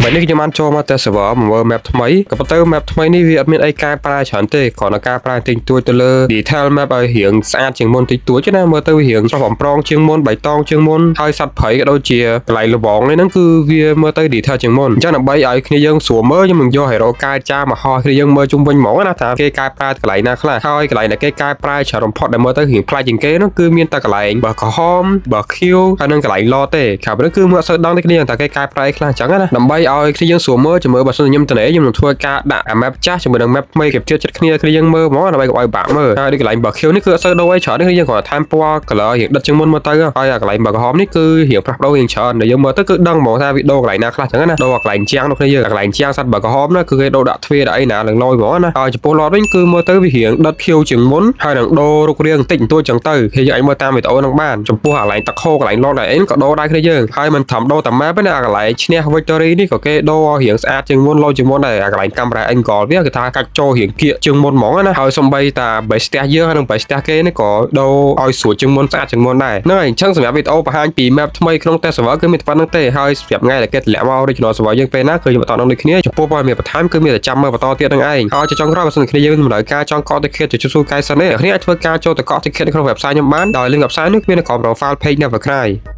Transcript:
មិញនេះខ្ញុំបានចូលមក test server មកមើល map ថ្មីក៏ប៉ុន្តែ map ថ្មីនេះវាអត់មានអីកែប្រែច្រើនទេគ្រាន់តែកែប្រែតិចតួចទៅលើ detail map ឲ្យរៀងស្អាតជាងមុនតិចតួចណាមើលទៅវារៀងស្រស់បំប្រងជាងមុនបៃតងជាងមុនហើយសត្វព្រៃក៏ដូចជាកន្លែងលបងនេះហ្នឹងគឺវាមើលទៅ detail ជាងមុនអញ្ចឹងដើម្បីឲ្យគ្នាយើងស្រួលមើលខ្ញុំនឹងយក hero កែចាមកហោះគ្នាយើងមើលជុំវិញហ្មងណាថាគេកែប្រែកន្លែងណាខ្លះហើយកន្លែងដែលគេកែប្រែច្រើនបំផុតដែលមើលទៅរៀងប្លែកជាងគេនោះគឺមានតែកន្លែងបើក្រហមបើខៀវហើយនិងកន្លែង Lord ទេក្រៅពីនោះគឺមើលអត់សូវដឹងទេគ្នាថាគេកែប្រែខ្លះអញ្ចឹងណាដើម្បីឲ្យគ្នាយើងស្រួលមើលចាំមើលបើសិនខ្ញុំតនេខ្ញុំនឹងធ្វើការដាក់អា map ចាស់ជាមួយនឹង map ថ្មីគេធៀបចិត្តគ្នាគ្នាយើងមើលហ្មងដើម្បីកុំឲ្យបាក់មើលហើយដូចកន្លែងបើខៀវនេះគឺអត់សូវដូរអីច្រើនទេគ្នាយើងគ្រាន់តែថែមពណ៌ color រៀងដិតជាងមុនមើលទៅហើយអាកន្លែងបើក្រហមនេះគឺរៀងផ្លាស់ប្ដូររៀងច្រើនដែលយើងមើលទៅគឺដឹងហ្មងថាវាដូរកន្លែងណាខ្លះអញ្ចឹងណាដូរអាកន្លែងជាងនោះគ្នាយើងអាកន្លែងជាងសត្វបើក្រហមណាគឺគេដូរដាក់ទ្វារដាក់អីណាឡើងលយហ្មងណាហើយចំពោះ Lord វិញគឺមើលទៅវារៀងដិតខៀវជាងមុនហើយនឹងដូររូបរាងបន្តិចបន្តួចចឹងទៅគេយើងអាចមើលតាមវីដេអូហ្នឹងបានចំពោះអាកន្លែងតខោកន្លែង Lord អីក៏ដូរដែរគ្នាយើងហើយមិនត្រឹមដូរតែ map ទេណាអាកន្លែងឈ្នះ victory នេះក៏គេដូរឲ្យរៀងស្អាតជាងមុនលយជាងមុនដែរអាកន្លែងកាមេរ៉ា angle វាគឺថាកាច់ចូលរៀងគៀកជាងមុនហ្មងណាហើយសំបីតា base ផ្ទះយើងហើយនិង base ផ្ទះគេនេះក៏ដូរឲ្យស្រួលជាងមុនស្អាតជាងមុនដែរហ្នឹងហើយអញ្ចឹងសម្រាប់វីដេអូបង្ហាញពី map ថ្មីក្នុង test server គឺមានតែប៉ុណ្្នឹងទេហើយសម្រាប់ថ្ងៃដែលគេទម្លាក់មក original server យើងពេលណាគឺខ្ញុំបន្តនឹងដូចគ្នាចំពោះព័ត៌មានបន្ថែមគឺមានតែចាំមើលបន្តទៀតនឹងឯងហើយចុងក្រោយបើសិនគ្នាយើងមិនត្រូវការចង់កក់ ticket ទៅជួសកែសិនទេអ្នកគ្នាអាចធ្វើការចូលទៅកក់ ticket នៅក្នុង website ខ្ញុំបានដោយ link website នេះគឺមាននៅក្រោម profile page Never Cry។